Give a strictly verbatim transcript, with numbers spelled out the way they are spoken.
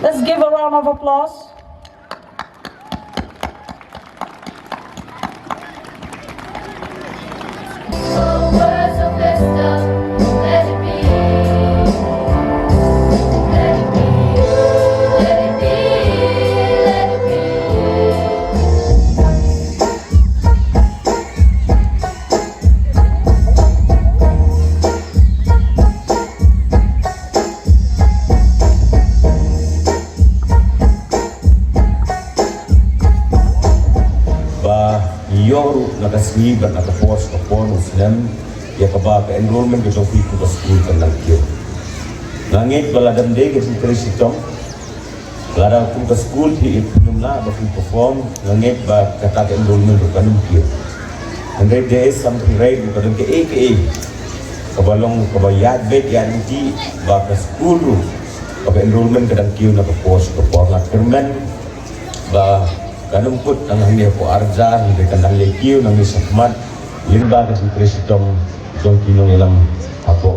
Let's give a round of applause. Ba ngi ïoh ruh na ka sngi bad na ka por sha ka por u snem ïa kaba ka enrollment ka jong phi kum ka skul kan nang kiew. Nga ngeit ba lada ym dei ka jingtrei shitom, lada kum ka skul phi, phi ym lah ba phi perform, nga ngeit ba kata ka enrollment ruh kan ym kiew. Hynrei dei sa phi rai ruh ka don kaei kaei kaba long kaba ïaid beit ïaid lynti ba ka skul ruh ba ka enrollment ka dang kiew na ka por sha ka por. Nga kyrmen ba kan ym kut tang hangne hapoh arhajar, hynrei kan dang ïa kiew nangne shakhmat lyngba ka jingtrei shitom jong ki nongïalam hapoh